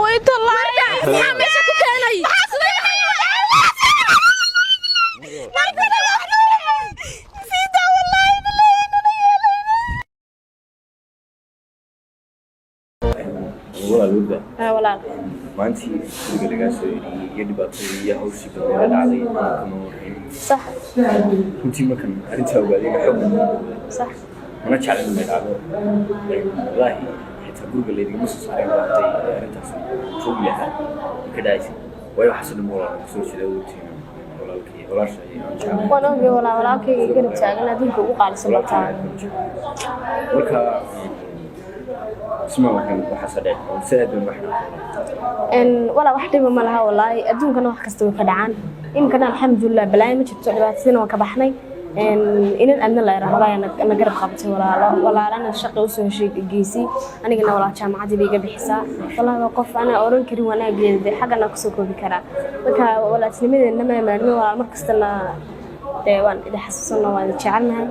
Way tallaay, maxaa meesha ku keenay? Sida wallahi billahi nana yeelayna. Walaal Warda. Ha, walaal. Maantii guriga lagaa soo celiyey iyo dhibaatadii iyo hawshii badneeda dhacday kama warhayn. Sax. Runtii markan arrintaa ogaadayna xoog Sax. mana jeclin inay dhacdo. Wallaahi xitaa guriga laydingama soo saareen waqtay arrintaas joogi lahaa ka dhacaysay, waayo waxaasoo dhan walaal kusoo jeeda ogtiin walaalkii walaasha iyo aan jeclahay. Waan ogay walaal, walaalkayga garab taagan adduunka ugu qaalisan baa tahay. Marka isma markan waxaasa dhec si aad baan wax. Walaa wax dhiba ma laha walaahi, adduunkana wax kasta way ka dhacaan. Iminkana alxamdulilah, balaayo ma jirto, dhibaatadiina waan ka baxnay. Inan adna la yiraahdo ayaa na garab qabatay walaalo, walaalana shaqa usoo heshay geysay, anigana walaa jaamacaddii bay iga bixisaa. Walaahi waa qof anaa oran karin wanaageeda, dee xaggana kusoo koobi karaa. Marka walaaltinimadeena ma maarmin walaal, mar kastana dee waan idin xasuusano, waan idin jecelnahay.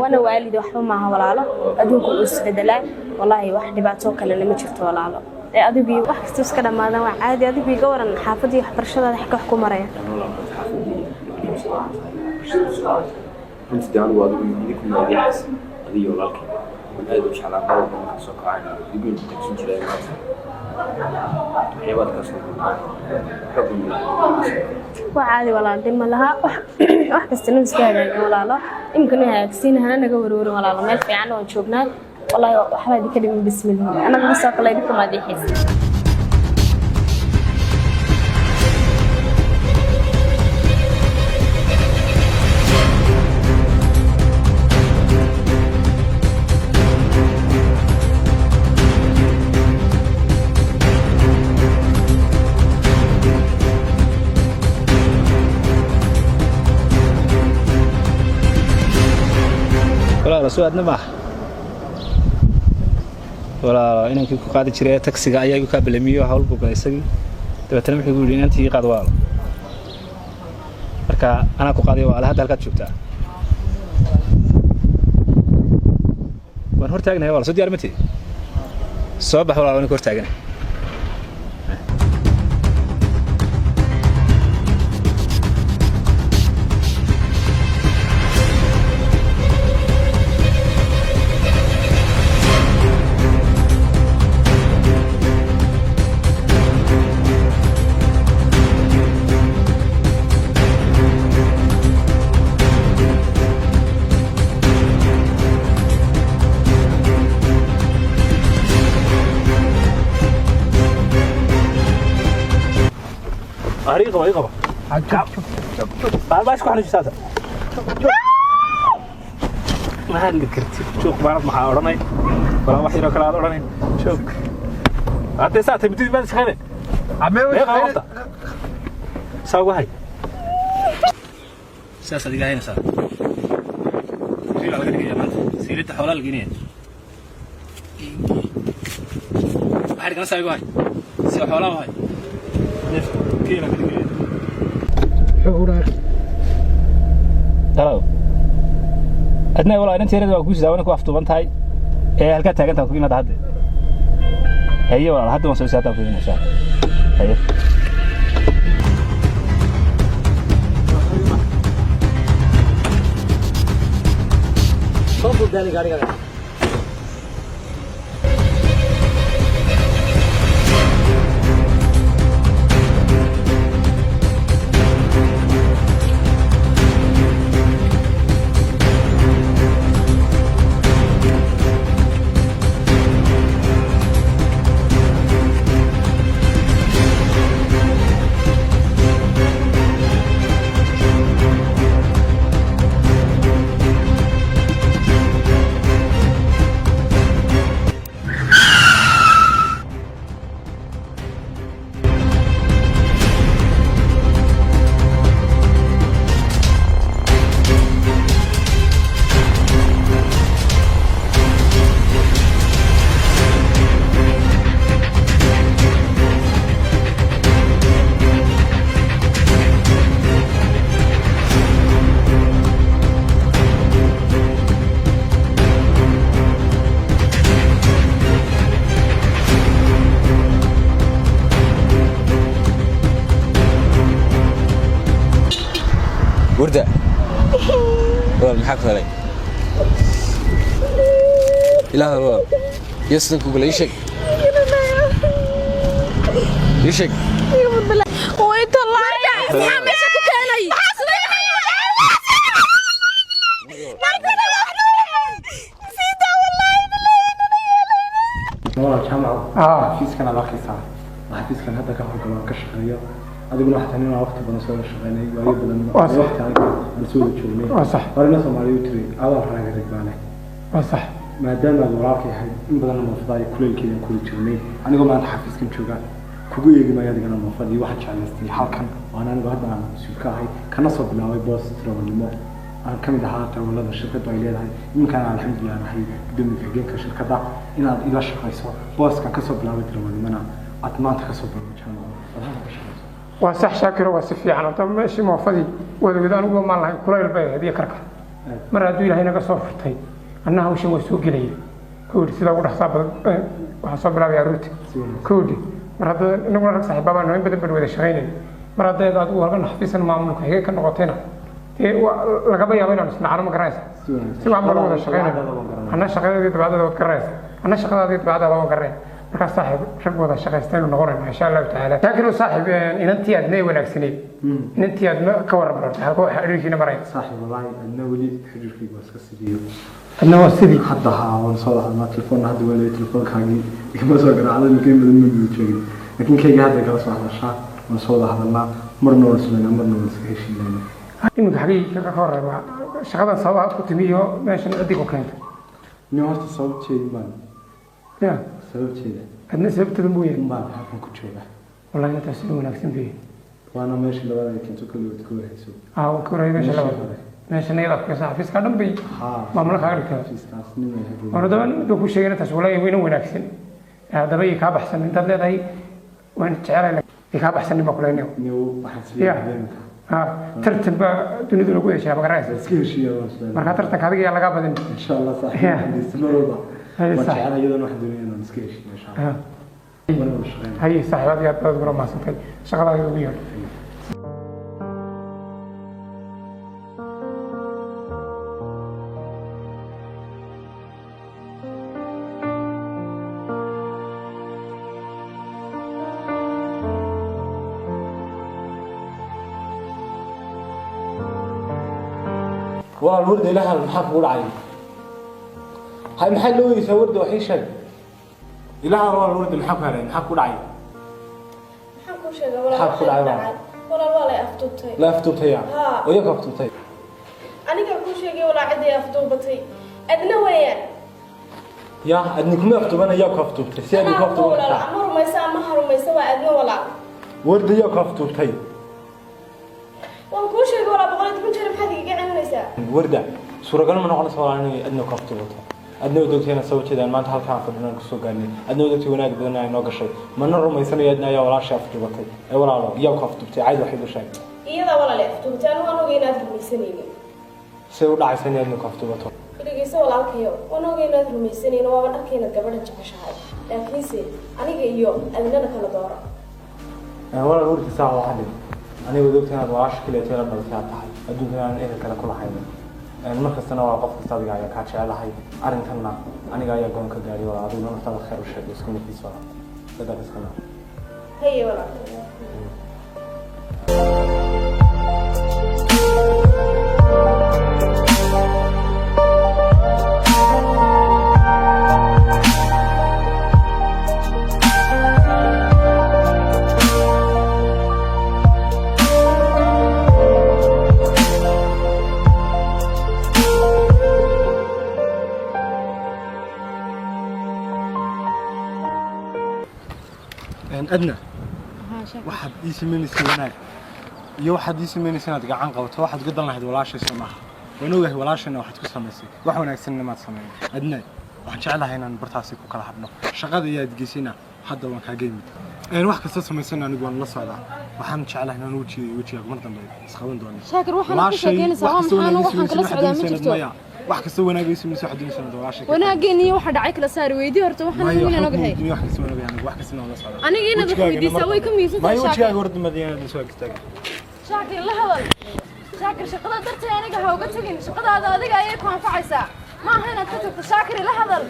Waana waalid, waxba maaha walaalo, adduunka uu isbedelaa. Walaahi wax dhibaato kalena ma jirto walaalo. Adigu wax kasta iska dhammaadaan, waa caadi. Adigu iga waran xaafadii, waxbarashadaada xagga wax ku maraya? Runtii de anigu adigu idinkuna idii xas adiyo walaalkay waan aad u jeclaa. Mar walba markaan soo kacaan idigu tagsin jiray. Maanta waxyaabaad ka soo xoog. Waa caadi walaal, dhib ma laha. Wax kasta nuu iska hagaagin walaalo, iminkana hagaagsiin, hana naga warwarin walaalo, meel fiican oo joognaa. Wallaahi waxbaa idinka dhimin, bismillah, annaga soo kale idinka maadixiis. Walaalo, soo aadna maaha walaalo. Inankii ku qaadi jiray ee taksiga ayaa igu kaa balamiyo, hawl buu galay isagii. Dabeetana wuxuu igu yidhi inantii ii qaad walaalo. Marka anaa ku qaaday walaalo. Hadda halkaad joogtaa waan hor taagnahay walaal. Soo diyaar ma tihi? Soo bax walaalo, waan ku hor taaganahay. Ii qaba, ii qaba. Baa isku xanuujisaata ma hadli kartid. Joog baanad maxaa odhanay walaa wax yaroo kale aad odhanay. Joog haddee saa tay muddadii baad shaqeyne meeqa waqta saa ugu hay, sidaas adiga haynaysaa. Rii baa laga dhigaya maanta, siilidda xoolaa la geenaya. Waxay dhigana saa igu hay, sida xoolaa u hay, neef geela ka dhigaya. Halo adna walaa, inanta yarada waa kuu sidaa, wana ku afduuban tahay ee halkaa taagan tahay ku imaada hadde. Haye walaal, hadda waan soo saataa ku imanaysaa. Haye. Soo duubdaani gaariga. Warda, walaal, maxaa ku helay? Ilaah, walaal, iyo sidan kugula, ii sheeg, ii sheeg. Maxaa meesha ku keenay? Walaal Jaamaco, xafiiskan aad arkaysaa waa xafiiskan hadda ka howlgalo aan ka shaqeeyo. Adiguna waxaa tahay inaan waqti badan soo wada shaqeynay, waayo badan, waqti adag aan soo wada joognay. Waa sax. Horena Soomaaliya u tiri abaal raaga rag baa leh. Waa sax. Maadaama aad walaalkay ahayd in badanna moofada iyo kuleylkeeda kula jirnay, anigoo maanta xafiiskan jooga kugu eegi maayo adigana moofada iyo waxaan jeclaystay halkan waan anigu hadda aan mas-uul ka ahay, kana soo bilaabay boos darawalnimo, aan ka mid ahaa darawallada shirkaddu ay leedahay. Iminkaan alxamdulilah ahay gudoomiye ku-xigeenka shirkadda. Inaad ila shaqayso, booskan kasoo bilaabay darawalnimona aad maanta kasoo bilowday, Jaamaco, aad halkan ka shaqayso. Waa sax, Shaakiro, waa si fiican. Horta meeshii moofadii wadawada anigu maan lahayn, kulayl bay ahayd iyo karkar. Mar hadduu Ilaahay naga soo furtay, anna hawshan waa soo gelaya kowdhi, sida ugu dhaqsaa badan waxaan soo bilaabaya aroorti kowdhi. Mar hadda inaguna rag saaxiibaa baan, in badan baan wada shaqaynay. Mar haddayd adigu halkan xafiisan maamulka xigeen ka noqotayna, dee lagaba yaabo inaan isnacano, ma garanaysa? Si wacan baan wada shaqaynay. Anna shaqadeedii dabeecadada waad garanaysa, anna shaqadaadii dabeecadaada waan garanaya. Markaa saaxiib, rag wada shaqaysta inuu noqonayna insha Allahu tacaala. Shaakiro saaxiib, inantii aadna wanaagsaneyd, inantii aadna ka warran horta, halka waxa xiriirkiina maraya? Saaxiib, wallaahi adna weli xiriirkayga waa iska sidiyo. Adna waa sidii. Hadda haa, waan soo hadlaa, telefoonna hadda waa leeyahay, telefoonkaagii igama soo garaacda iminka, in badan ma guda joogin, laakiin kayga hadda kala soo hadashaa, waan soo wada hadalnaa, marna waan isleynaa, marna waan iska heshiinayna. Iminka xagee ka horreema shaqadan, sababaha ku timi iyo meeshan ciddii ku keentay? Nin horta sababteedi baan ya sababteeda. Adna sababteeda mooye. Baan halkan ku joogaa. Wallahi intaas si wanaagsan bay. Waana meesha labaad ay keento, kulli waad ka warhayso. Ah, waan ka warhayay meesha Meeshii labaad hore. Meeshan iyada ku xafiiska dhan bay haa maamula kaaga dhigtaa. Xafiiskaas nin ay hadhow. Waan haddaba mid baan ku sheegay, intaas wallahi wayna wanaagsan. Haddaba ii kaa baxsan intaad leedahay waan jecelahay, ii kaa baxsan nin baa kuleynayo. Nin waxaan Ya. isleeyahay iminka Ha, tartan baa dunidu lagu heshaa, ma garanaysa? Iska heshiiya waan isleeyahay. Marka tartanka adiga yaa lagaa badin. Insha Allah. Ya. Saaxiib, mar walba Haye, waan saaxiib. jecelahay, iyadana waxaan doonaya inaan iska heshiiyo insha Allah. Ha. Waan wada shaqeynaa. Haye saaxiib, aad iyo aad baad uguna mahadsantahay shaqadaada ugu yeedho. Walaal Warda, ilaha, maxaa kugu dhacay? Hay, maxaa loo weydiisaa Warda? Wax ii sheeg. Ilaha, walaal Warda, maxaa ku helay? Maxaa kugu dhacay? Maxaan kuu sheegaa? Maxaa ku dhacay, walaal? Walaal, waa lay afduubtay. La afduubtaya? Haa. Oo iyaga afduubtay? Anigaa kuu sheegay walaa, ciday afduubatay adna weeyaan. Ya, adni kuma afduuban, yaa ku afduubtay? Si adni ku Anaa afduuban walaal kartaa? Ama rumaysa ama ha rumaysa, waa adna walaal. Warda, yaa ku afduubtay? Waan kuu sheegay walaa 110 jeer, maxaad igaga celinaysaa? Warda, suuragal ma noqonaysa walaal inay adna ku afduubato. Adna waad ogtay inaan soo jeedaan maanta halkaan fadhinaan kusoo gaarnay. Adna waad ogtay wanaag badan ay noo gashay. Mana rumaysanayo adna ayaa walaashay afduubatay. Ee walaalo, yaa ku afduubtay? Cayd waxay u sheeg. Iyadaa walaal ay afduubatay, anigu waan ogay inaad rumaysanaynin. Say u dhacaysa inay adna ku afduubato? Dhegeyso walaalkayo, waan ogay inaad rumaysanaynin, waaba dharka inaad gabadha jeceshahay, laakiinse aniga iyo adnana kala doora. Walaal warkiisa saa waa hadhin. Aniga waad ogtay inaad walaasha kaliya teel dhalatay aad tahay, adduunkana aan ehel kale ku lahayn. Mar kastana waa qof kasta adiga ayaa kaa jecelahay. Arrintanna aniga ayaa goon ka gaadhay walaal. Adiguna naftaada khayr u sheeg, isku midkiis walaal, dadaal iskana. Haye walaal. Adna, waxaad ii samaynaysa wanaag iyo waxaad ii samaynaysa inaad gacan qabato, waxaad uga dan lahayd walaashay soo maaha? Waan ogahay walaashayna waxaad ku samaysay wax wanaagsanna maad samayn. Adna, waxaan jeclahay inaan bartaasi ku kala hadhno. Shaqada iyo aad geysayna hadda waan kaaga yimid. Wax kasta samaysana anigu waan la socdaa. Waxaan jeclahay inaan wejiga iyo wejigaaga mar dambe isqaban doono. Shaakir, waxaan ku sheekeynaysaa waa maxaan? Waxaan kala socdaa ma jirto. Wax kasta wanaag ii samaysay, waxaad doonaysaa inaad walaashay ka Wanaageen iyo waxa dhacay kala saari weydii horta. Waxaan Maayo, inaan waxba ogahay. kuma weydiin, wax kasta wanaag anigu, wax kasta waan la socdaa. Aniga inaad wax Wejigaagana weydiisaa mar way ka dambe. muhiimsan tahay. Maayo, Shaakir. wejigaaga horta madiina soo ag istaagay. Shaakir, la hadal. Shaakir, shaqada dartay aniga ha uga tegin. Shaqadaada adiga ayay ku anfacaysaa, ma aha inaad ka tagto. Shaakir, ila hadal.